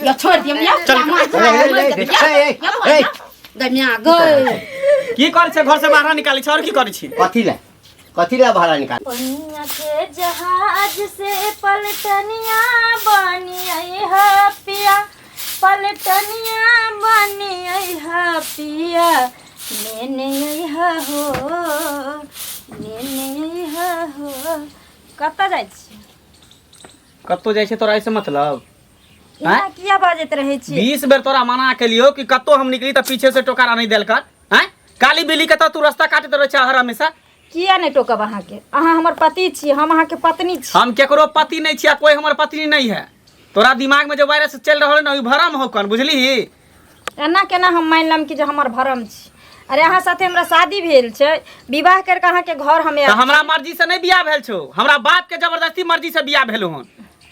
या छोड़ दियम या चल। ए, ए, ए, गम्या गए की करै छै घर से बाहर निकालै छै और की करै छी कथी ले कथी ले भाड़ा निकाल पनिया के जहाज से पलटनिया बनी अइहा पिया पलटनिया बनी अइहा पिया नेने अइहा हो नेने अइहा हो कतऽ जाइ छी कतौ जाइ छै तोरा ऐसे मतलब एना किया बाजैत रहै छी 20 बेर तोरा मना केलियो कि कतौ हम निकली तऽ पीछे से टोकारा नहीं देल कर हैं काली बिल्ली के तऽ तू रास्ता काटैत रहै छै हर हमेशा किया नहि टोकब अहाँके अहाँ हमर पति छी हम अहाँके पत्नी छी हम केकरो पति नहीं छियै कोई हमर पत्नी नहीं है तोरा दिमाग में जो वायरस चल रहल है ना, ओ भरम हो कन बुझली एना केना हम मानि लेम कि जे हमर भरम छी अरे अहाँ साथे हमरा शादी भेल छै विवाह करि कऽ अहाँके घर हम तऽ आयल हमरा मर्जी से नहीं बियाह भेल छौ हमरा बाप के जबरदस्ती मर्जी से बियाह भेल हन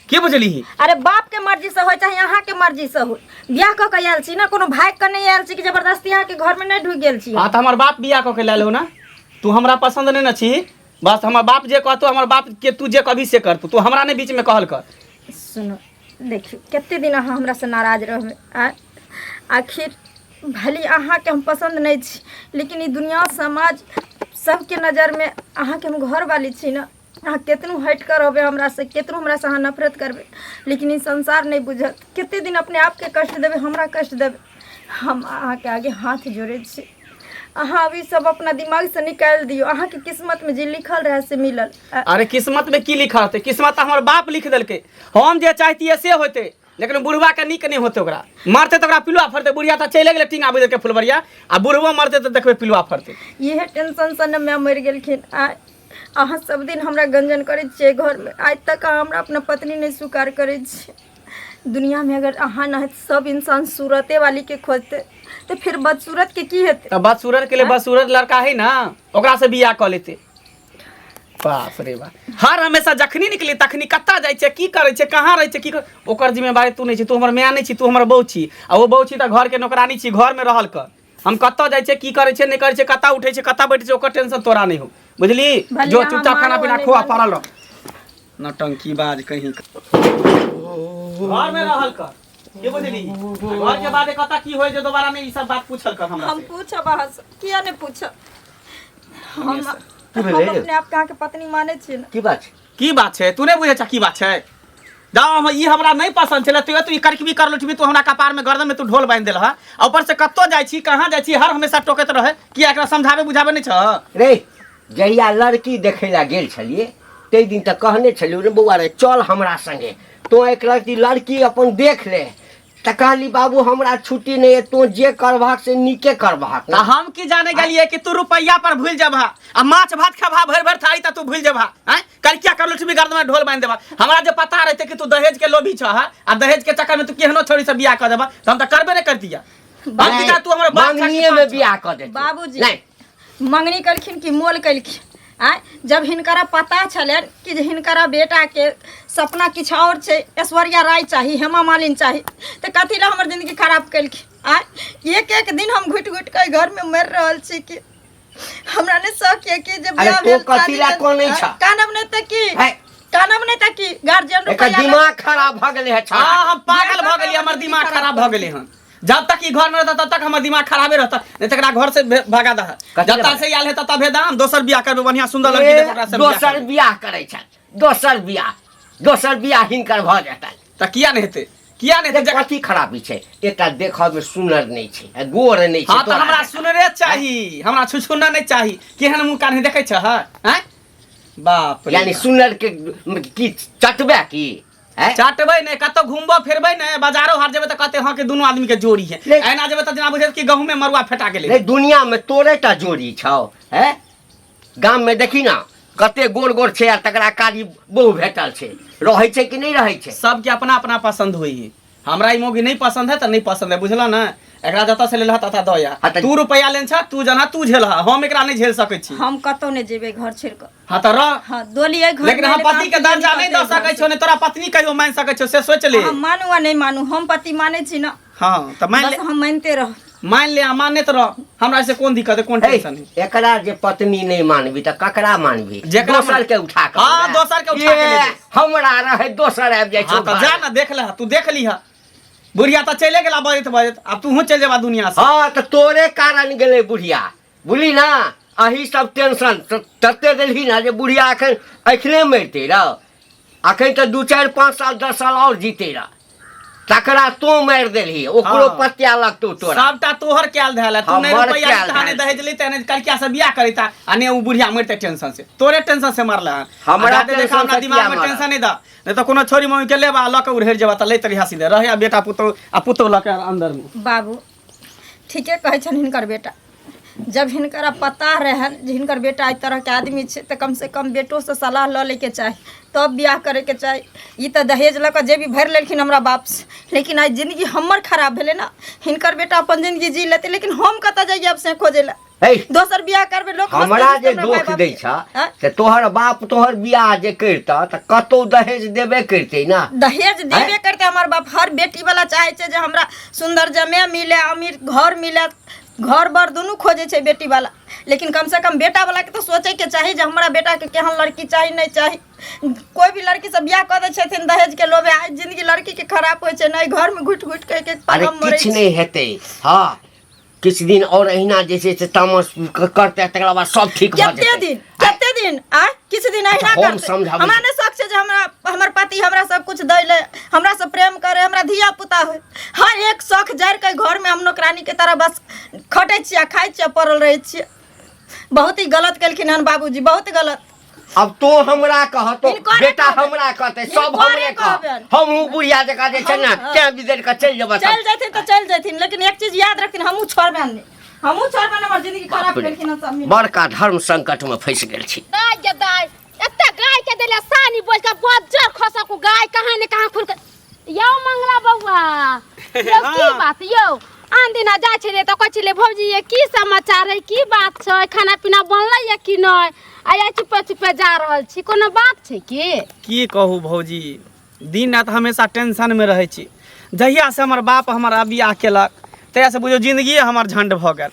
की बुझली अरे बाप के मर्जी से होय चाहे अहाँ के मर्जी से होय बियाह कऽ के आयल छी ना कोनो भागि कऽ नहि आयल छी कि जबरदस्ती अहाँ के घर में नहि ढुकि गेल छी हाँ तऽ हमर बाप बियाह कऽ के लायल हो ना तू हमरा पसंद नहीं न छी बस हमर बाप जे कहतो हमर बाप के तू जे कभी से करतू तू हमरा नहीं बीच में कहल कर सुनो देखियौ कते दिन अहाँ हमरा से नाराज रहबै आँय आखिर भले अहाँके हम पसन्द नहि छी लेकिन ई दुनिया समाज सबके नजरमे अहाँके हम घरवाली छी ने अहाँ केतनो हटि कऽ रहबै हमरासँ केतनो हमरासँ अहाँ नफरत करबै लेकिन ई संसार नहि बुझत कते दिन अपने आपके कष्ट देबै हमरा कष्ट देबै हम अहाँके आगे हाथ जोड़ै छी अहाँ अभी सब अपना दिमागसँ निकालि दियौ अहाँके किस्मतमे जे लिखल रहए से मिलल अरे किस्मत में की लिखल रहतै किस्मत तऽ हमर बाप लिख देलकै हम जे चाहतियै से होतै लेकिन बुढ़वा के नीक नहि होतै ओकरा मरतै तऽ ओकरा पिलुआ फड़तै बुढ़िया तऽ चलि गेलै टींगा बुझि के फुलबरिया आ बुढ़बो मरतै तऽ देखबै पिलुआ फड़तै इहे टेंशनसँ ने माय मरि गेलखिन आ अहाँ सब दिन हमरा गंजन करै छियै घरमे आइ तक अहाँ हमरा अपना पत्नी नहि स्वीकार करै छियै दुनियामे अगर अहाँ नहि सब इंसान सूरते वाली के खोजतै तऽ फिर बदसूरत के की हेतै तऽ बदसूरत के लिए बदसूरत लड़का है ना ओकरा से बियाह कऽ लेतै बाप रे बाप हर हमेशा जखनी निकली तखनी कतऽ जाइ छै की करै छै कहाँ रहै छै की कर ओकर जिम्मेवारी तू नहि छी तू हमर माय नहि छी तू हमर बहू छी आ ओ बहू छी तऽ घरके नौकरानी छी घरमे रहल कर हम कतऽ जाइ छियै की करै छियै नहि करै छियै कतऽ उठै छियै कतऽ बैठै छियै ओकर टेंशन तोरा नहि हो बुझली भले जो अहाँ चुपचाप खाना मारो पीना नहि खुआ मारो। पड़ल रह नौटंकी बाज कहीं घरमे रहल कर की बुझली घर के बाद कतऽ की होइ जे दोबारा नहि ई सब बात पूछल कर हमरा हम से पूछब अहाँ से किया नहि पूछब हम हमेशा। की हम भेलै? अपने आपके अहाँके पत्नी मानै छियै ने की बात छै की बात छै तू नहि बुझै छ की बात छै जाओ हम ई हमरा नहि पसंद छलै तू तू ई करकबी कर लुटबी तू हमरा कपार में गर्दन में तू ढोल बांधि देलह आ ऊपर से कतौ जाइ छी कहाँ जाइ छी हर हमेशा टोकैत रहे कि एकरा समझाबे बुझाबे नहि छ रे जहिया लड़की देखै लए गेल छलियै ताहि दिन तऽ कहने छलियै रे बौआ रे चल हमरा संगे तोँ एक लड़की लड़की अपन देख ले तऽ कहली बाबू हमरा छुट्टी नहि अइ तोँ जे करबहक से नीके करबहक तऽ हम की जाने गेलियै कि तू रुपैया पर भूलि जेबह आ माछ भात खेबहा भरि भरि थारी तऽ तू भूलि जेबहा आँय कलकिया कर लुटबी गर्दन में ढोल बांधि देबह हमरा जे पता रहते कि तू दहेज के लोभी छह आ दहेज के चक्कर में तू केहनो छोड़ी से बियाह कऽ देबह तऽ हम तऽ करबे नहि करतियै हम की तू हमर बाप मंगनीये में बियाह कऽ देतै बाबूजी। नहि मंगनी केलखिन कि मोल केलखिन आँय जब हिनकरा पता छलनि कि जे हिनकरा बेटाके सपना किछु आओर छै ऐश्वर्या राय चाही हेमा मालिनी चाही तऽ कथी लए हमर जिंदगी खराब केलखिन आँय एक एक दिन हम घुटि घुटि कऽ घरमे मरि रहल छी कि हमरा नहि शौक यऽ कि जे अरे बियाह तों भेल कथी शादी लए भेल, कनै आँय, छह? कानब नहि तऽ की है। कानब नहि तऽ की गार्जियन एकर रुपैआ लऽ- दिमाग खराब भऽ गेलै है छौड़ा हाँ हम पागल भऽ गेलियै हमर दिमाग खराब भऽ गेलै हन जब तक ई घर में रहता तब तक हमर दिमाग खराबे रहता नहीं तकरा घर से भगा दह कथी जब तक से आयल है तब भेज हम दोसर बियाह करबै बढ़िया सुंदर लड़की देख ओकरा से बियाह दोसर करबै। बियाह करै छथि दोसर बियाह दोसर बियाह हिनकर भऽ जेतनि तऽ किया नहि हेतै किया नहि हेतै देख, कथी खराबी छै एकटा देखऽ मे सुनर नहि छै आ गोर नहि छै हाँ तऽ तोरा हमरा जकाँ। सुनरे चाही हमरा छुछुन्ना नहि चाही केहन मुँह कान देखै छह आँय बाप रे यानी बाप। सुनर के की चटबे की हैं? चटबै नहि कतौ घुमबो फिरबै नहि बाजारो हाट जेबै तऽ कहते हँ कि दुनू आदमी के जोड़ी है नहीं। एना जेबै तऽ जेना बुझै कि गहूँमे मरुआ फेटा गेलै नहीं दुनिया में तोरे टा जोड़ी छौ हैं गाम में देखी ना कते गोर गोर छै आ तकरा कारी बहु भेटल छै रहै छै कि नहि रहै छै सबके अपना अपना पसंद होइ है हमरा ई मौगी नहीं पसंद है तऽ नहीं पसंद है बुझल ने एकरा जतऽ से लेलह ततऽ दऽ या हाँ तऽ- तू रुपया लेन छ तू जना तू झेलह हम एकरा नहीं झेल सकै छी हम कतौ नहि जेबै घर छोड़ि कऽ हाँ तऽ रह हँ डोली अइ घर लेकिन हम पति के दर्जा नहीं दऽ सकै छौ नहीं तोरा पत्नी कहियो मान सकै छौ से सोच ले हम मानू आ नहि मानू हम पति मानै छी ने हाँ तऽ मान बस ले हम मानिते रहब मान ले आ मानने तऽ रह हमरा से कोन दिक्कत है कोन हे, टेंशन है एकरा जे पत्नी नहीं मानबी तऽ ककरा मानबी जेकरा दोसर के उठा के हाँ, दोसर के उठा के ले ए, जेबै। हमरा रहे दोसर आबि जाइ हाँ छै तऽ जा ना देख ले तू देख लीह बुढ़िया तऽ चले गेला बजैत बजैत, आब तूहू चलि जेबा दुनिया से। हाँ तऽ तोरे कारण गेलै बुढ़िया, बुझली ना? अही सब टेंशन तते देलही ना जे बुढ़िया अखन अखने मरते रह, अखन तऽ 2 4 5 साल 10 साल और जीते रह, तकरा तो मारि देलही, ओकरो हाँ। पत्या लगतौ तोरा। सबटा तोहर कैल धैल है, तू नहीं हमर रुपैआ कैल लेता, नहीं धैल। दहेज लेता, नहीं कलकिया से बियाह करता, आ ने उ बुढ़िया मरते टेंशन से, तोरे टेंशन से मरला हन। हमरा आ जादे देखा टेंशन हमरा से दिमाग किया में मरल? टेंशन नहीं दा, नहीं तो कोनो छोरी मम्मी के लेबा लऽ के उड़ेर जेबा तऽ लैत रहिया सीधे रहिया बेटा पुतोह आ पुतोह लऽ के अंदर में। बाबू ठीके कहै छनि हिनकर बेटा, जब हिनकरा पता रहनि जे हिनकर बेटा एहि तरहके आदमी छै तऽ कमसँ कम बेटोसँ सलाह लऽ लैके चाही, तब बियाह करैके चाही। ई तऽ दहेज लऽ कऽ जेबी भरि लेलखिन हमरा बापसँ, लेकिन आइ जिन्दगी हमर खराब भेलै ने। हिनकर बेटा अपन जिन्दगी जी लेतै, लेकिन हम कतऽ जइयै आब से खोजै लए? हे दोसर बियाह करबै लोक हँसतै हमरा हँसतै जे हमरा माय दोख बाप दै के। छ आँय? से तोहर बाप तोहर बियाह जे करतह तऽ कतौ दहेज देबे करतै ना? दहेज देबे करते हमर बाप। हर बेटी वाला चाहे छै जे हमरा सुंदर जमे मिले, अमीर घर मिले, घर बर दुनू खोजे छै बेटी वाला, लेकिन कम से कम बेटा वाला के तऽ सोचे के चाही जे हमरा बेटा के केहन लड़की चाही नहीं चाही। कोई भी लड़की से बियाह कऽ दै छथिन दहेज के लोभे, आइ जिंदगी लड़की के खराब होइ छै, नहीं घर में घुटि घुटि के एक एक अरे पलम मरै किछु छै। नहि हेतै। हँ किछु दिन और अहिना जे छै से तामस करतै, तकरा बाद सब ठीक भऽ कते जेतै। दिन, कते दिन आ किछु दिन अहिना हम करतै। समझाबै हमरा छी। नहि शौक छै जे हमरा हमर पति हमरा सब कुछ दै ले, हमरा से प्रेम करे, हमरा धिया पुता होय। हाँ एक शौक जरि के घर में हम नौकरानी के तरह बस खटै छियै, खाइ छियै, पड़ल रहै छियै। बहुत ही गलत केलखिन हन बाबूजी, बहुत गलत। अब तो हमरा कहतो हिनकरे बेटा कहबनि। हमरा कहते सब हिनकरे हमरे कह कहबनि। हमहूँ बुढ़िया जकाँ जे छै ने हम- तें बिदरि कऽ चलि जेबै चलि जेथिन तऽ चलि जेथिन, लेकिन एक चीज याद रखथिन, हमहूँ छोड़बनि नहि, हमहूँ छोड़बनि। हमर जिंदगी खराब बाप रे। केलखिन हन सब मिल। बड़का धर्म संकट में फंसि गेल छी। दाय गे दाय, एते गाय के देले सानी बोल के बज्जर खसकू गाय कहाँ ने कहाँ खुल के। यौ मंगला बौआ, यौ की हाँ। बात यौ? आन दिना जाइ छलियै तऽ कहै छलियै भौजी ये की समाचार है, की बात छै, खाना पीना बनलै या कि नहि? आइ चुपे चुपे जा रहल छी, कोनो बात छै की? की कहू भौजी, दिन राति हमेशा टेंशनमे रहै छी। जहियासँ हमर बाप हमर बियाह केलक तहियासँ बुझियौ जिंदगिए हमर झंड भऽ गेल।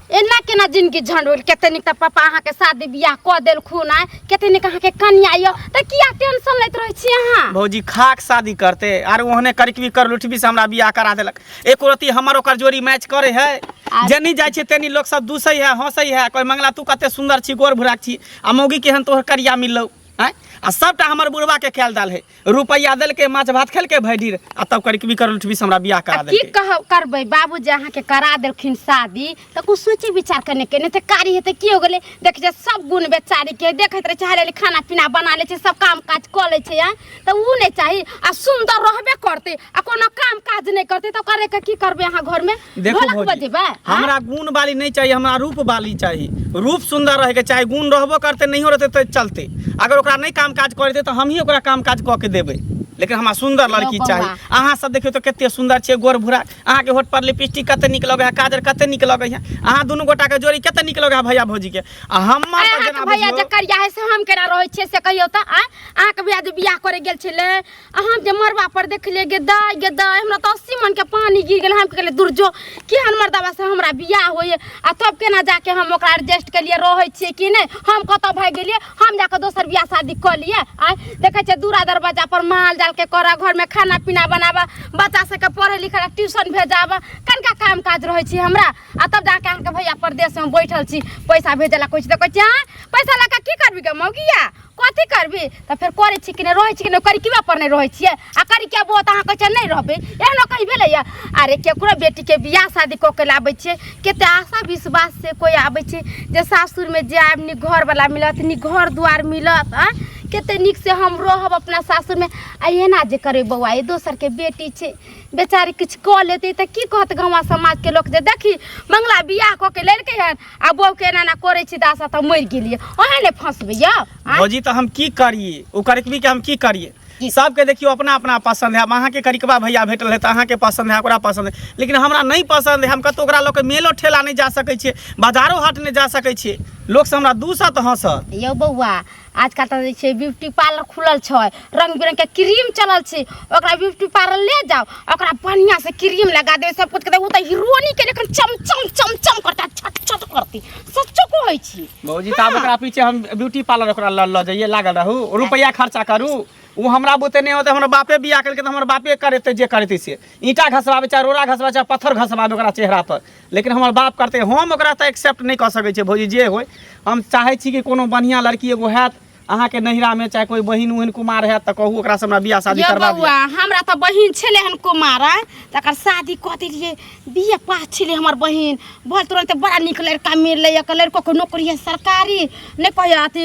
एना केना जिंदगी झंड होल? कते नीक तऽ पापा अहाँके शादी बियाह कऽ देलखुन, आइ कते नीक अहाँके कनिया यऽ, तऽ किया टेंशन लैत रहै छी अहाँ? भौजी खाक शादी करते आर ओहने करिकबी कर लुटबी से हमरा बियाह करा देलक। एको रत्ती हमर ओकर जोड़ी मैच करे है? जेनी जाइ छियै तेनी लोक सब दूसै है, हंसै है, कोई मंगला तू कते सुंदर छी, गोर भुराक छी, आ मौगी केहन तोहर करिया मिललौ आँय। आ सबटा हमर बुढ़वा के ख्याल दाल है, रुपैआ देलकै, माछ भात खेलकै भरि आ तब करिकबी कर लुटबी से हमरा बियाह करा आ की देलकै। कह करबै, बाबूजी अहाँके करा देलखिन शादी तऽ कुछ सोचे विचार कने के नहि तऽ कारी हेतै की हो गेलै। देख जे सब गुण बेचारी के देखैत रहै छै, हाल खाना पीना बना लै छै, सब काम काज कऽ लै छै, आँय तऽ उ नहि चाही? आ सुन्दर रहबे करतै आ कोनो काम काज नहि करतै तऽ करे के की करबै अहाँ घरमे? देखो ढोलक भौजी, बजेबै आँय? हमरा गुण वाली नहीं चाहिए, हमरा रूप वाली चाहिए। रूप सुंदर रहे के चाही, गुण रहबो करते नहीं रहते तो चलते। अगर ओकरा नहीं काम काज करते तो हम ही ओकरा काम काज कऽ के देबै, लेकिन हमरा सुंदर लड़की बौआ। चाही। अहाँ सब देखियौ तऽ कते सुंदर छियै, गोर भूरा, अहाँके होठ पर लिपस्टिक कते नीक लगै है, काजर कते नीक लगै है, अहाँ दुनू गोटा के जोड़ी कते नीक लगै है भैया भौजी के। आ हमर आँय, तऽ अहाँके जेना भैया बुझियौ जे करिया है से हम केना रहै छियै से कहियौ तऽ? आँय अहाँके भैया जे बियाह करे गेल छलै आ हम जे मरबा पर देखलियै, गे दाय गे दाय, हमरा तऽ 80 मन के पानी गिर गेल। हम कहलियै दुर्जो केहन मर्दबा से हमरा बियाह होइए, आ तब केना जाके हम ओकरा एडजस्ट केलियै, रहै छियै कि नहि? हम कतऽ भागि गेलियै, हम जाके दोसर बियाह शादी कऽ लियै। आँय देखै छियै दूरा दरवाजा पर माल जाल के करऽ, घरमे खाना पीना बनाबऽ, बच्चा सबके पढ़ै लिखै लए ट्यूशन भेजाबऽ, कनिका काम काज रहै छै हमरा। आ तब जाके अहाँके भैया परदेशमे बैठल छी, पैसा भेजै लए कहै छी तऽ कहै छी आँय पैसा लऽ कऽ की करबी गे मौगिया, कथी करबी? तऽ फेर करै छी कि नहि, रहै छी कि नहि? करिकबा पर नहि रहै छियै आ करिकिया बो तऽ अहाँ कहै छियै नहि रहबै, एहनो कहीं भेलैया? अरे केकरो बेटीके बियाह शादी कऽ के लाबै छियै, कते आशा विश्वास से कोइ आबै छै जे सासुरमे जायब नीक घरवला मिलत, नीक घर दुआर मिलत, आँय कते नीक से हम रहब अपना सासुरमे। आ एना जे करै बौआ, ई दोसरके बेटी छै, बेचारी किछु कऽ लेतै तऽ की कहत गाँव समाजके लोक जे देखी मंगला बियाह कऽ के लेलकै हन आ बौके एना एना करै छी दासा तऽ मरि गेलियै, अहेँ नहि फँसबै यौ? आँय? भौजी तऽ हम की करिए, ओ करिकबी के हम की करिए? सबके देखियौ अपना अपना पसंद है। अब अहाँके करिकबा भैया भेटल है तऽ अहाँके पसंद है, ओकरा पसंद है, लेकिन हमरा नहि पसंद है। हम कतहु ओकरा लऽ के मेलो ठेला नहि जा सकै छियै, बाजारो हाट नहि जा सकै छियै। लोक सब हमरा दूसत हंसत। यौ बौआ, आजकल तऽ जे छै ब्यूटी पार्लर खुलल छै, रंग बिरंग के क्रीम चलल छै, ओकरा ब्यूटी पार्लर ले जाओ, ओकरा बढ़िया से क्रीम लगा देबै, सब कुछ के, उ तऽ हीरोनी के लेखन चम चम चम चम करता, छट छट करती। सच्चो कहै छी। भौजी, तऽ आब ओकरा पीछे हम ब्यूटी पार्लर ओकरा लऽ लऽ जइए, लागल रहू, रुपैआ खर्चा करू। ओ हमरा बुते नहि होतै, हमर बापे बियाह केलकै तऽ हमर बापे करेतै जे करेतै से। ईंटा घसबाबै चाहे रोड़ा घसबाबै चाहे पत्थर घसबाबै ओकरा चेहरा पर, लेकिन हमर बाप करतै, हम ओकरा तऽ एक्सेप्ट नहि कऽ सकै छियै भौजी। जे होइ, हम चाहै छी कि कोनो बढ़िआँ लड़की एगो हैत अहाँके नैहरामे, चाहे कोइ बहिन उहिन कुमार हैत तऽ कहू, ओकरासँ हमरा बियाह शादी यौ करबा दिअ। बौआ, हमरा तऽ बहिन छलै हन कुमार, आँय, तकर शादी कऽ देलियै। बी ए पास छलै हमर बहिन। बोल तुरन्ते बड़ा नीक लड़का मिललै। एकर लड़कोके नौकरी है सरकारी, नहि कहै अथी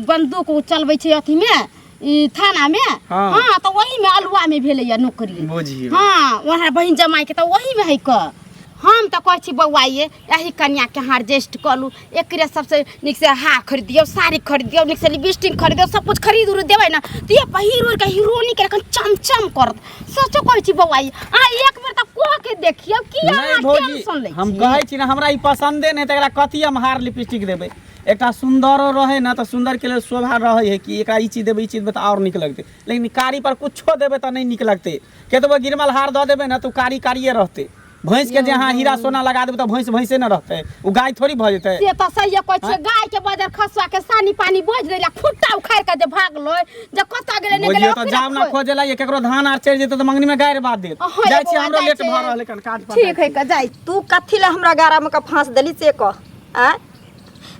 बंदूक ओ चलबै छै अथीमे, ई थानामे। हाँ। हाँ, तऽ ओहीमे अलुआमे भेलैया नौकरी। बुझियौ। हाँ, वहाँ बहिन जमाइके तऽ ओहीमे है कऽ। हम तऽ कहै छी बौआ, ये एही कनियाके अहाँ एडजस्ट कऽ लू। एकरे सबसँ नीकसँ हार खरीद दियौ, साड़ी खरीद दियौ, नीकसँ लिपस्टिक खरीद दियौ, सब कुछ खरीद उरीद देबै ने तऽ ये पहिर उहिर कऽ हीरोइनके एखन चमचम करत। सचो कहै छी बौआ, ये अहाँ एक बेर तऽ कह के देखियौ कि नहि अहाँ भौजी, टेंशन लै हम छी। कहै छी ने, हमरा ई पसन्दे नहि, तऽ एकरा कथी हम हार लिपस्टिक देबै? एकटा सुन्दरो रहै ने तऽ सुन्दरके लेल शोभा रहै है कि एकरा ई चीज देबै, ई चीज देबै तऽ आओर नीक लगतै। लेकिन कारी पर कुछो देबै तऽ नहि नीक लगतै। केतबो गिरमल हार दऽ देबै ने तऽ ओ कारी कारिए रहतै। भैंसके जे अहाँ हीरा सोना लगा देबै तऽ भैंस भैंसे ने रहतै, ओ गाय थोड़ी भऽ जेतै। से तऽ सहिए कहै छियै। गाय के बजर खसुआ के सानी पानी बोझ दैला, खुट्टा उखाड़ि के जे भागलै, जे कतऽ गेलै नहि गेलै। बुझियौ तऽ ओकरे जाब ना खोज। खोजे ला, केकरो धान आर चढ़ि जेतै तऽ मंगनी में गारि बात देत। अहाँ जाइ छी, एगो हमरो जाइ लेट छै। भऽ रहल कन काज पर। ठीक है, जाइ। तू कथी लए हमरा गारामे के फाँस देली से कह। आँय,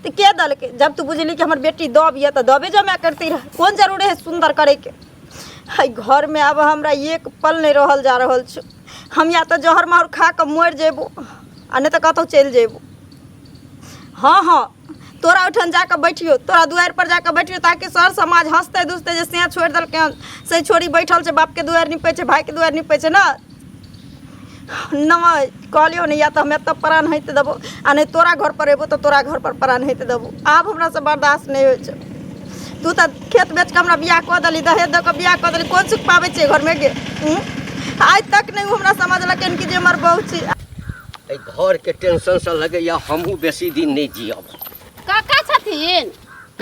तऽ के देलकै? जब तू बुझली कि हमर बेटी दब यऽ तऽ दबे जमा करती रह, कोन जरूरी है सुन्दर करैके? एहि घरमे आब हमरा एक पल नहि रहल जा रहल छै। हम या तऽ जहर माहुर खा कऽ मरि जेबो आ नहि तऽ कतहु चलि जेबो। हँ हँ, तोरा ओहिठाम जा कऽ बैठियो, तोरा दुआरि पर जा कऽ बैठियो, ताकि सर समाज हँसतै दुसतै जे सैं छोड़ि देलकै हन, से छोड़ी बैठल छै, बापके दुआरि निपै छै, भायके दुआरि निपै छै। ने नहि कहलियौ ने, या तऽ हम एतऽ प्राण होइत देबो आ नहि तोरा घर पर एबो तऽ तोरा घर पर प्राण होइत देबो। आब हमरासँ बर्दाश्त नहि होइ छै। तू तऽ खेत बेच कऽ हमरा बियाह कऽ देली, दहेज दऽ कऽ बियाह कऽ देली, कोन सुख पाबै छियै घरमे गे? आइ तक नहि ओ हमरा समझलकै कि जे हमर बहू छी। एहि घरके टेंशनसँ लगैए हमहूँ बेसी दिन नहि जियब। काका छथिन,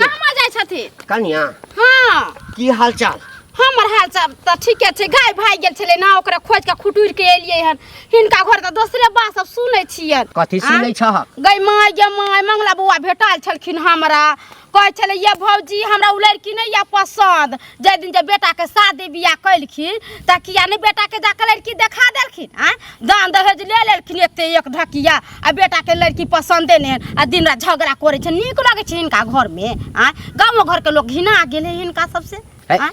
कहाँ जाइ छथिन? कनिया। हाँ। की हाल चाल? हमर हाल चाल तऽ ठीके छै। गाय भागि गेल छलै ने, ओकरा खोजि कऽ खुटुरि के एलियै हन। हिनका घर तऽ दोसरे बात सब सुनै छियनि। कथी सुनै छहक? गै माय गे माय, मंगला बौआ भेटल छलखिन हमरा, कहै छलै ये भौजी, हमरा ओ लड़की नहि यऽ पसन्द। जाहि दिन जे बेटाके शादी बियाह केलखिन तऽ किया नहि बेटाके जाकऽ लड़की देखा देलखिन? आँय, दान दहेज ले लेलखिन एते एक ढकिया आ बेटाके लड़की पसन्दे नहि हन आ दिन राति झगड़ा करै छै। नीक लगै छै हिनका घरमे? आँय, गामो घरके लोक घिना गेलै हिनका सबसे। है। आँय?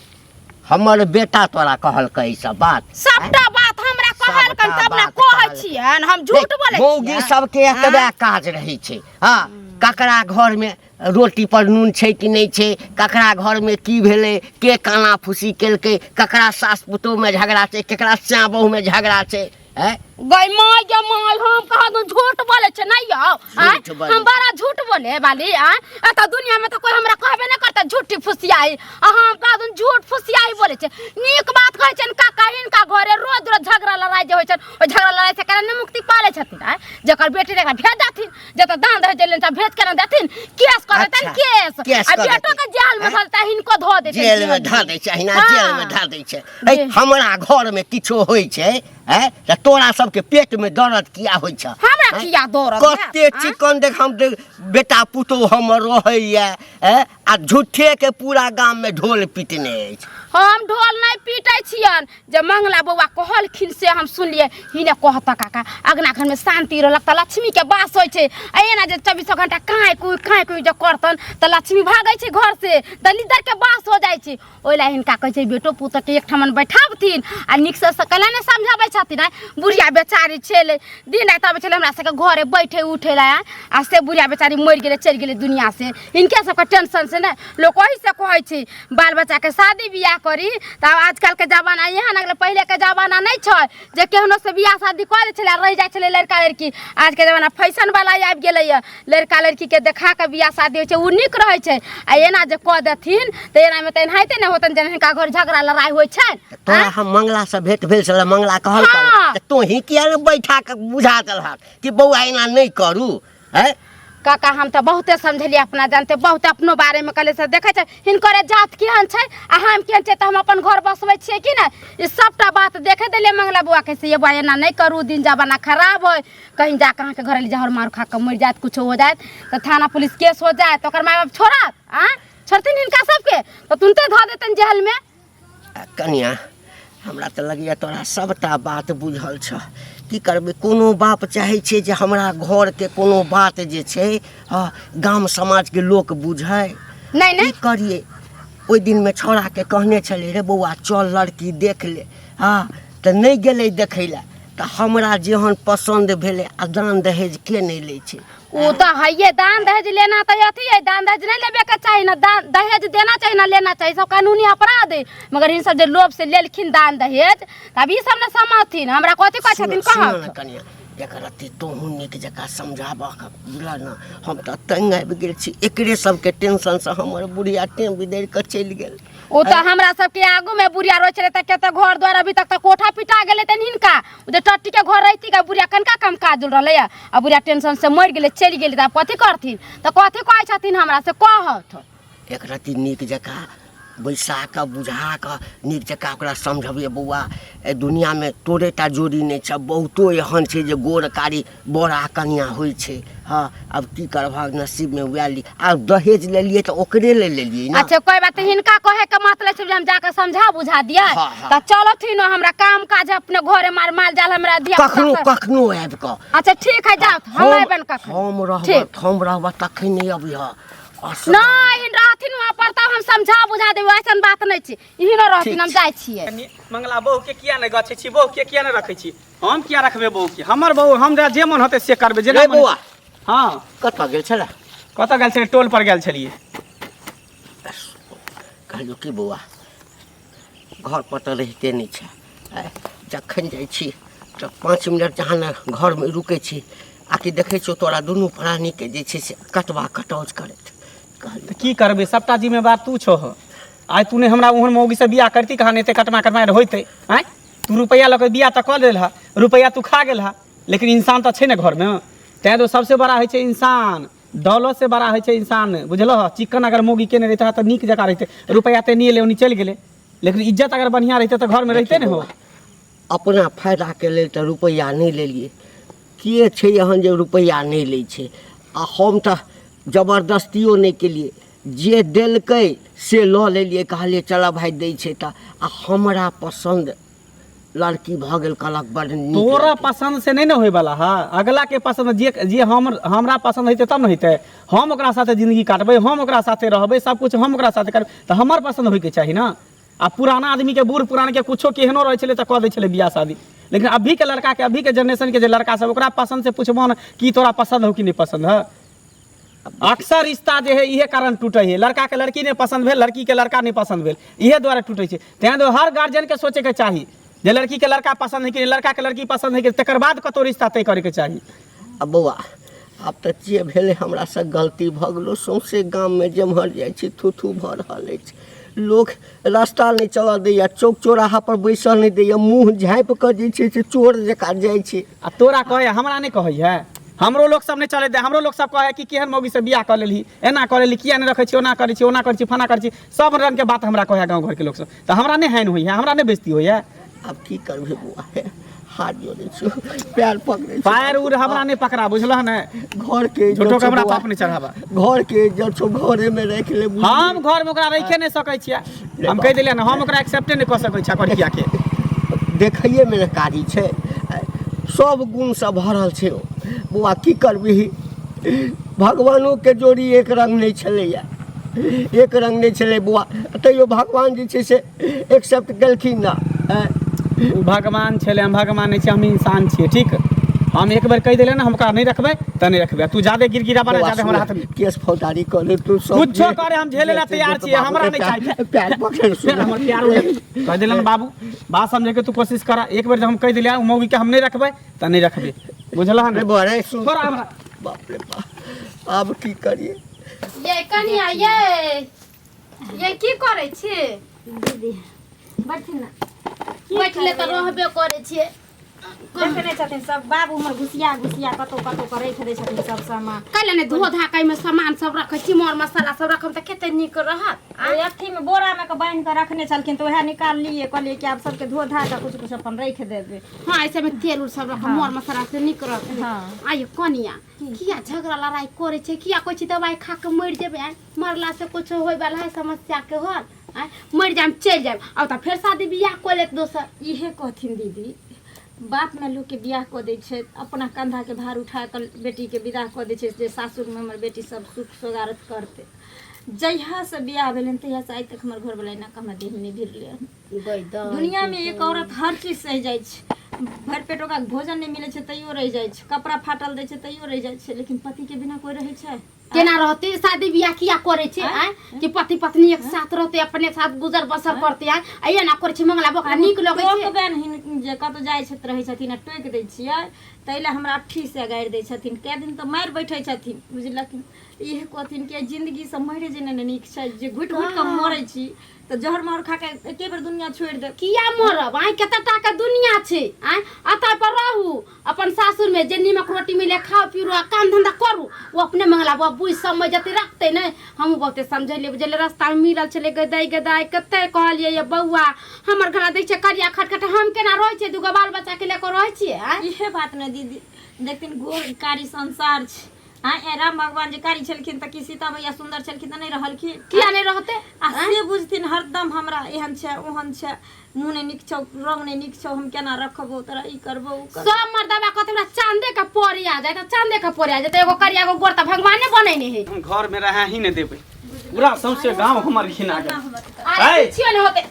हमर बेटा तोरा कहलकै ई सब बात? सबटा बात हमरा कहलकन। सबटा तब ने बात कहै कहलकै। छियनि, हम झूठ बोलै मौगी छियै? सबके एतबे काज रहै छै। हँ, ककरा घरमे रोटी पर नून छै कि नहि छै, ककरा घरमे की भेलै, के काना फूसी केलकै, ककरा सास पुतोहमे झगड़ा छै, ककरा स्या बहुमे झगड़ा छै। हैं? गै माय गे माय, हम कहाँ दून झूठ बोले छै नहीं यौ? आँय? झूठ बोले। हम बड़ा झूठ बोले वाली? आँय, एतऽ दुनिया में तऽ कोई हमरा कहबे नहि करता झूठी फुसियाई, आ हम कहाँ दून झूठ फुसियाई बोले छै। नीक बात कहै छनि काका। हिनका घरे रोज रोज झगड़ा लड़ाई जे होइ छनि, ओहि झगड़ा लड़ाई से केना नहि मुक्ति पाले छथिन? आँय, जकर बेटी रहै भेज देथिन, जतऽ दान दहेज लेने भेज के ना देथिन, केस कर देतन। अच्छा, केस केस आ कऽ बेटो देतै। के जेल में धऽ देतै, हिनको धऽ देतै। जेल में धऽ दै छै अहिना। हाँ। जेल में धऽ दै छै। ऐ, हमरा घर में किछो होइ छै हैं तऽ तोरा सबके पेट में दर्द किया होइ छै? हमरा हैं? किया दर्द हैत, कते आँय? चिकन देख हम देख बेटा पुतोह हमर रहैया हैं, आ झूठे के पूरा गाम में ढोल पीटने अछि। हम ढोल नहि पीटै छियन, जे मंगला बौआ कहलखिन से हम सुनलियै। हिने कहता काका, अगना घरमे शान्ति रहलक तऽ लक्ष्मीके वास होइ छै, आ एना जे चौबीसो घंटा काँय कुइ काँय कुइ जे करतन तऽ लक्ष्मी भागै छै घरसँ, दलिदरके वास हो जाइ छै। ओहि लए हिनका कहै छै बेटो पुतोहके एकठामन बैठाबथिन आ नीकसँ से कैला नहि समझाबै छथिन? आँय, बुढ़िया बेचारी छलै, दिन राति अबै छलै हमरा सबके घरे बैठे उठे लए, आँय, आ से बुढ़िया बेचारी मरि गेलै, चलि गेलै दुनिआँसँ हिनके सबके टेंशनसँ। ने लोक ओहिसँ कहै छै बाल बच्चाके शादी बियाह करी तऽ आब आजकलके जमाना एहन आ गेलै, पहिलेके जमाना नहि छै जे केहनो से बियाह शादी कऽ दै छलै आ रहि जाइ छलै लड़का लड़की। आजके जमाना फैशनवला आबि गेलैए, लड़का लड़कीके देखा कऽ बियाह शादी होइ छै, ओ नीक रहै छै। आ एना जे कऽ देथिन तऽ एनामे तऽ एनाहिते ने होतनि जेना हिनका घर झगड़ा लड़ाइ होइ छनि। तोरा हम मंगला से भेंट भेल छलै, मंगला कहल हाँ। तऽ तोही किया ने बैठा कऽ बुझा देलहक कि बौआ एना नहि करू? हैं? काका हम तऽ बहुते समझलियै अपना जानते बहुत अपनो बारेमे कहलियै से देखै छै हिनकर जात केहन छै आ हम केहन छै तऽ हम अपन घर बसबै छियै कि नहि ई सबटा बात देखे देलियै मंगला बौआ के से ये बौआ एना नहि करू दिन जमाना खराब होइ कहीं जाके अहाँके घर जहर मार खा कऽ मरि जायत कुछो हो जायत तऽ थाना पुलिस केस हो जायत तऽ ओकर माय बाप छोड़त आँय छोड़थिन हिनका सबके तऽ तुरन्ते धऽ देतनि जेलमे आ कनिया हमरा तऽ लगैए तोरा सभटा बात बुझल छह की करबै कोनो बाप चाहै छै जे हमरा घरके कोनो बात जे छै हँ गाम समाजके लोक बुझै नहि नहि की करियै ओहि दिनमे छौड़ाके कहने छलियै रे बौआ चल लड़की देख ले हँ तऽ नहि गेलै देखै लए तऽ हमरा जेहन पसन्द भेलै आ दान दहेज के नहि लै छै ओ तऽ हइये दान दहेज लेना तऽ अथी है दान दहेज नहीं लेबे के चाही ना दान दहेज देना चाही ना लेना चाही सब कानूनी अपराध है मगर इन सब जे लोभ से लेलखिन दान दहेज तऽ अब ई सब ने समझथिन हमरा कथी कहै छथिन सुनऽ कहत ने कनिया एकर अथी तोहूँ नीक जकाँ समझाबह बुझलह ने हम तऽ तंग आबि गेल छी एकरे सबके टेंशनसँ हमर बुढ़िया टेम बिदरि कऽ चलि गेल ओ तऽ हमरा सबके आगू में बुढ़िया रहै छलै तऽ कते घर द्वार अभी तक तऽ कोठा पिटा गेलै तनि हिनका ओ जे टट्टी के घर रहिती का बुढ़िया कनका कम काजुल रहलै आ बुढ़िया टेंशन से मरि गेलै चलि गेलै तऽ आब कथी करथिन तऽ कथी कहै छथिन हमरा से कहत एक रत्ती नीक जकाँ बैसा कऽ बुझा कऽ नीक जकाँ ओकरा समझबियै बौआ एहि दुनिआँमे तोरे टा जोड़ी नहि छह बहुतो एहन छै जे गोर कारी बर आ कनिआँ होइ छै हँ आब की करबहक नसीबमे वएह लिख आब दहेज लेलियै तऽ ओकरे ले लेलियै ने अच्छा कोई बात नहीं, हिनका कहे के मतलब छै जे हम जाके समझा बुझा दियै हाँ, हाँ। तऽ चलथिन हमरा काम काज है अपने घरे मार माल जाल हमरा धिया पुता कखनो सब- कखनो आबि कऽ अच्छा ठीक है जाओ हम अयबन कखन हम रहब ठीक। हम रहब तखन नहि अबिह नहीं हिन रहथिन वहाँ पर तब हम समझा बुझा देबै ऐसन बात नहीं छै इहिनो रहथिन हम जाइ छियै मंगला बहू के किया नहि गछै छी बहू के किया नहि रखै छी हम किया रखबै बहू के हमर बहू हमरा जे मन होतै से करबै जेना रे मन बौआ हँ कतऽ गेल छलै कतऽ गेल छलियै टोल पर गेल छलियै कहलियौ की बौआ घर पर तऽ रहिते नहि छै आँय, जखन जाइ छी तऽ 5 मिनट जहाँ ने घरमे रुकै छी आकि देखै छियौ तोरा दुनू प्राणीके जे छै से कटवा कटौज करैत कहलियौ तऽ की करबै सबटा जिम्मेवार तू छह आइ तू नहि हमरा ओहन मौगी से बियाह करती कहाँ नहि एते कटमा कटमा होइतै आँय तू रुपैआ लऽ कऽ बियाह तऽ कऽ लेल रुपैआ तू खा गेल लेकिन इंसान तऽ छै ने घरमे तैँ तो सबसे बड़ा होइ छै इंसान दौलत से बड़ा होइ छै इंसान बुझलह चिकन अगर मौगी केने रहिते तऽ नीक जकाँ रहिते रुपैआ तऽ नहि एलै ओनी चलि गेलै लेकिन इज्जत अगर बढ़िआँ रहिते तऽ घरमे रहिते ने हो अपना फायदाके लेल तऽ रुपैआ नहि लेलियै के छै एहन जे रुपैआ नहि लै छै आ हम तऽ जबरदस्तियो नहि केलियै जे देलकै से लऽ लेलियै कहलियै चलऽ भाय दै छै तऽ आ हमरा पसन्द लड़की भऽ गेल कहलक बड़ नीक तोरा लड़की। पसन्द से नहीं ने होय वाला है अगला के पसंद जे जे हम हमरा पसंद हेतै तब ने हेतै हम ओकरा साथे जिंदगी काटबै हम ओकरा साथे रहबै सब कुछ हम ओकरा साथे करबै तऽ हमर पसंद होयके चाही ना आ पुराना आदमी के बूढ़ पुरान के कुछो केहनो रहै छलै तऽ कऽ दै छलै बियाह शादी लेकिन अभी के लड़का के अभी के जनरेशन के जे लड़का सब ओकरा पसंद से पूछबो ने कि तोरा पसंद हो कि नहीं पसंद है अक्सर रिश्ता जे है इहे कारण टूटे है लड़का के लड़की नहीं पसंद भेल लड़की के लड़का नहीं पसंद भेल इहे द्वारा टूटे छै तैं दुआरे हर गार्जियन के सोचे के चाही जे लड़की के लड़का पसंद है कि नहीं लड़का के लड़की पसंद है कि तकर बाद कतौ रिश्ता तय करे के चाही आ बौआ आब तऽ जे भेलै हमरासँ गलती भऽ गेलो सौँसे गाममे जेम्हर जाइ छी थू थू भऽ रहल अछि लोक रास्ता नहि चलऽ दैए चौक चौराहापर बैसऽ नहि दैए मुँह झाँपि कऽ जे छै से चोर जकाँ जाइ छै आ तोरा कहै हमरा नहि कहै है हमरो लोक सब नहि चलै दे हमरो लोक सब कहै कि केहन मौगी से बियाह कऽ लेलही एना कऽ लेलही किया नहि रखै छी ओना करै छी ओना करै छी फना करै छी सब रंग के बात हमरा कहै गाँव घरके लोक सब तऽ हमरा नहि हानि होइए हमरा नहि बेइज्जती होइए आब की करबै बौआ हे हाथ जोड़ै छियौ पैर पकड़ै छियौ पैर उर हमरा नहि पकड़ा बुझलह ने घरके इज्जत झूठो के छौ हमरा बौआ। पाप नहि चढ़ाबा घरके इज्जत छौ घरेमे राखि ले बुझलिही? हम घरमे ओकरा राखिए नहि सकै छियै हम कहि देलियै ने हम ओकरा एक्सेप्टे नहि कऽ सकै छियै करिया के देखैएमे ने कारी छै सब गुणसँ भरल छै ओ बौआ की करबिही भगवानोके जोड़ी एक रङ्ग नहि छलैए एक रङ्ग नहि छलै बौआ तैयो भगवान जे छै से एक्सेप्ट केलखिन ने आँय? ओ भगवान छलै हम भगवान नहि छियै हम इंसान छियै ठीक हम एक बेर कहि देलियै ने हम ओकरा नहि रखबै तऽ नहि रखबै तू जादे गिरगिरा बना बौआ, जादे हमरा हाथमे केस फौजदारी कऽ ले तू सब कुछो करे हम झेले ला तैयार छियै हमरा नहि चाही पैर पकड़ फेर हमर प्यार कहि देलन बाबू बात समझे के तू कोशिश कर एक बेर जब हम कहि देलियै ओ मौगी के हम नहि रखबै तऽ नहि रखबै बुझलह रे ने बौआ रे सुन छोड़ हमरा बाप रे बाप आब की करिए ये कनिया ये ये की करै छी दीदी बैठिन ना बैठले तऽ रहबे करै छियै देखने छथिन सब बाबू हमर घुसिया घुसिया कतौ कतौ के राखि दै छथिन सब सामान। कैले ने धो धा के सामान सब रखै छी, मर मसाला सब रखम तऽ कते नीक रहत। ओहि अथीमे बोरामे के बान्हि कऽ रखने छलखिन तऽ उएह निकाललियै, कहलियै कि आब सबके धो धा कऽ कुछ कुछ अपन राखि देबै। हाँ, ऐसे में तेल उल सब रखम, मर मसाला से नीक रहत। हाँ। आइयो कनिया किया झगड़ा लड़ाई करे छै, किया कहै छी दवाई खा के मरि जेबै? आँय, मरला से कुछ होय वाला है समस्या के हल? आँय, मरि जायब चलि जायब, आब तऽ फेर शादी बियाह कऽ लेत दोसर। इहे कहथिन दीदी, बाप ने लोकके बियाह कऽ दै छै, अपना कंधाके भार उठा कऽ बेटीके विदा कऽ दै छै जे सासुरमे हमर बेटी सब सुख सोगारत करतै। जहियासँ बियाह भेलनि तहियासँ आइ तक हमर घरवला एना कऽ हमरा देहमे नहि भिड़लै हन। दुनियामे एक औरत हर चीज सहि जाइ छै, भरि पेट ओकरा भोजन नहि मिलै छै तैयो रहि जाइ छै, कपड़ा फाटल दै छै तैयो रहि जाइ छै, लेकिन पतिके बिना कोइ रहै छै? केना रहते? शादी बियाह किया करे छै? आँय, कि पति पत्नी एक साथ रहते, अपने साथ गुजर बसर करते। आँय, आ एना करे छै मंगला बकरा नीक लगै छै? टोकबनि हिन जे कतौ जाइ छथि रहै छथिन आ टोकि दै छियै ताहि लए हमरा अट्ठीसँ गारि दै छथिन, कए दिन तऽ मारि बैठै छथिन बुझलखिन। इहे कहथिन कि जिन्दगीसँ मरि जेनाइ ने नीक छै, जे घुटि घुटि कऽ मरै छी तऽ जहर मार खा के एके बेर दुनिया छोड़ि देब। किया मरब? आँय, कते टा के दुनिया छै। आँय, अतऽ पर रहू अपन सासुर में, जे नीमक रोटी मिले खाओ पीरू आ काम धंधा करू। ओ अपने मंगला बौआ बुझि समझ जते रखते ने, हमहूँ बहुते समझेलियै बुझेलियै। रास्ता में मिलल छलै गदाइ गदाइ, कते कहलियै ये बौआ हमर घर देख छै करिया खटखट, हम केना रहै छियै, दूगो बाल बच्चा के लए कऽ रहै छियै। आँय, इहे बात ने दीदी, देखथिन गोर कारी संसार छै। आँय, ए राम भगवान जे कारी छलखिन तऽ की सीता मैया सुन्दर छलखिन तऽ नहि रहलखिन? किया नहि रहते? आ से बुझथिन हरदम हमरा एहन छै ओहन छै, मुँह नहि नीक छौ, रंग नहि नीक छौ, हम केना रखबौ तोरा, ई करबौ ओ करबौ। सब मर्दबा कहते हमरा चांदे के परी आ जाए तऽ चांदे के परी आ जाए, एगो करिया एगो गोर तऽ भगवाने बनेने है। हम घर में रहे ही नहीं देबै, पूरा सौंसे गांव हमर घिना गेल। अरे ऐ! किछियो नहि होते।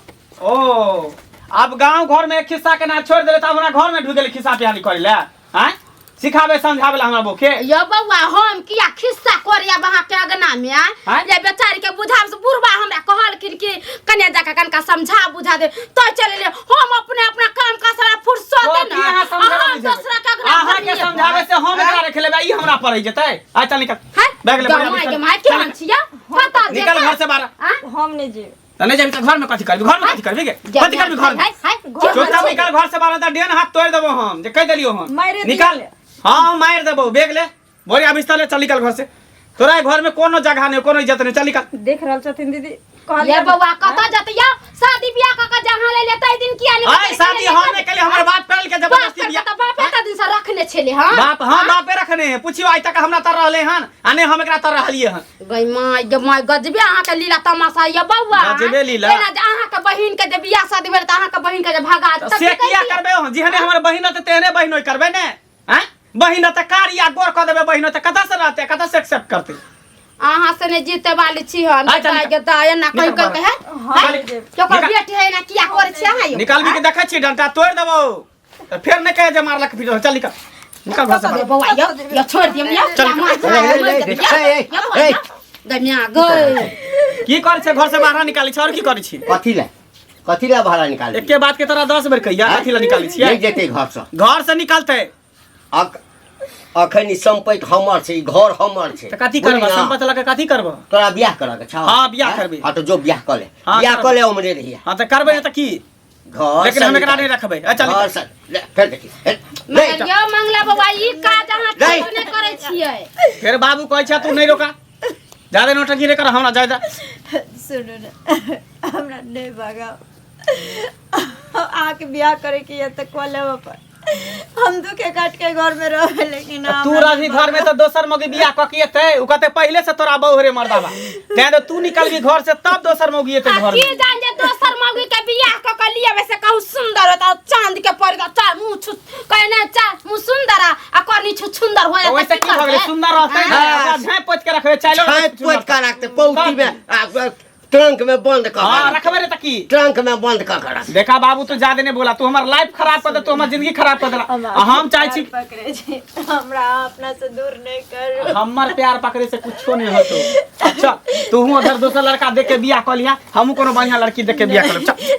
ओ आब गांव घर में एक खिस्सा के ना छोड़ देले तऽ हमरा घर में ढुक गेलै खिस्सा पिहानी करे ले। आँय, सिखाबे समझाबे ला हमरा बोके। यो बौआ, हम किया खिस्सा करिया अहाँ के अगना में? आँय? आँय? जे बेचारी के बुझाब से बुढ़बा हमरा कहलखिन कि कन्या जाके कनका समझा बुझा दे तो चले ले, हम अपने अपना काम काज सारा फुर्सत तो है की ना, अहाँ समझाबे हम बुझेबै? दोसरा के अगना अहाँ के भरिए। समझाबे से हम एकरा रख लेबै, ई हमरा पड़ै जेतै। आ चल निकल, हैं? बैग ले, गमाय बढ़िया बिस्तर। गमाय केहन छियै? कतऽ निकल जेतै? घर से बाहर। आँय? हम नहि जेबै। त नहीं जेबी त घर में कथी करबी? घर में कथी करबी गे? कथी करबी घर में? हाय, हाय, घर चुपचाप निकल घर से बाहर, त डेन हाथ तोड़ देबो हम, जे कह देलियो हम। मारि दियौ। निकल। हां, मारि देबो। बैग ले, बोरिया बिस्तर ले, चल निकल घर से। तोरा घर में कोनो जगह नहीं, कोनो इज्जत नहीं, चल निकल। देख रहल छथिन दीदी, ये कहलियै बौआ कतऽ जतै यौ? शादी बियाह कऽ के जहाँ ले लेतै दिन किया नहि आय बतेलकै? शादी हम नहीं केली, हमर बाप करल के बाप जबरदस्ती करके बियाह। तऽ बापे तऽ दिन से रखने छलै हँ। बाप, हाँ बापे रखने है। पूछियो आइ तक हमरा तर रहले हन आ नहीं हम एकरा तर रहलिए हन। गई माय गे माय, गजबे अहाँके लीला तमाशा ये बौआ। गजबे लीला। एना जे अहाँके बहिन के जे बियाह शादी भेल तऽ अहाँके बहिन के जे भगा तऽ तब से की किया करितियै? करबै हम? जेहने हमर बहिन रहतै तेहने बहिन ओइ करबै ने। आँय, बहिन रहतै कारी आ गोर कऽ देबै बहिन, तऽ कतऽ से रहतै, कतऽ से एक्सेप्ट करतै? अहाँ से नहि जीते वाली छी हम। आइ चल दाइ निकल। गे दाइ, एना कहि निकल कहि के है हम निकल। कि ओकर निकल। बेटी है, एना किया करै छी अहाँ यौ? निकालबी के देखै छी, डंटा तोड़ि देबौ तऽ फेर नहि कहे जे मारलक फिर। चल निकल, निकल घर से दे बाहर। बौआ यौ, यौ छोड़ि दियौ यौ। चल। ए, ए, ए, ए, गमिया गई। की करै छै? घर से बाहर निकालै छै और की करै छी? कथी ले, कथी ले भाड़ा निकाल? एके बात के तोरा 10 बेर कहिया, कथी ला निकालै छियै? नहि जेतै घर से। घर से निकलतै। अखन ई सम्पति हमर छै, ई घर हमर छै। तऽ कथी करबह? बुझलिही ना? सम्पति लऽ के कथी करबह? तोरा बियाह करऽ के छौ? हाँ, बियाह करबै। हाँ तऽ जो बियाह कऽ ले। हाँ, बियाह करबै। कऽ ले, उमरे रहिया। हाँ तऽ करबै नहि तऽ की? घर लेकिन से हम एकरा निकाल। नहि रखबै। ए, चल घर निकल। से ले, फेर देखी। ए, नहीं, मगर यौ मंगला बाबा, ई काज अहाँ नहीं। ठीक नहि करै छियै। फेर बाबू कहै छै तू नहि रोका, जादे नौटंकी नहि कर हमरा, जाय दे। सुनू ने, हमरा नहि भगाउ। अहाँके बियाह करैके यऽ तऽ कऽ लेब अपन, हम दुखे काट के घर में रहबै, लेकिन तू रहबी घर में तऽ दोसर मौगी बियाह कऽ के एतै। उ कहतै पहिले से तोरा बहु रे मर्दाबा, तें तऽ तू निकलबी घर से तब दोसर मौगी एतै आ घर की में। जान जे दोसर मौगी के बियाह कऽ के लियेबै से कहू सुंदर होता, चांद के पड़ गेल, चार मुँह छु कहे ने चार मुँह सुंदर आ करनी छु सुंदर हो तऽ जाता, ओइसे की की भऽ गेलै? करबै? सुंदर रहतै ने, हाँ। ओकरा झाँपि पोति के रखबै, चाइलो छाँपि पोति कऽ राखतै, पौती में आ, ट्रंक में बंद कऽ हाँ के रखबै रे तऽ की? ट्रंक में बंद कऽ के रख। देखा बाबू, तू ज्यादा नहीं बोला, तू हमर लाइफ खराब कर दे, तू हमर जिंदगी खराब कर देला। आ हम चाहे छी पकड़े छी, हमरा अपना से दूर नहीं करू। हमर प्यार पकड़े से कुछो नहीं होतो। अच्छा तू उधर दोसर लड़का देख के बियाह कर लिया, हमहूँ कोनो बढ़िया लड़की देख के बियाह करब। चल।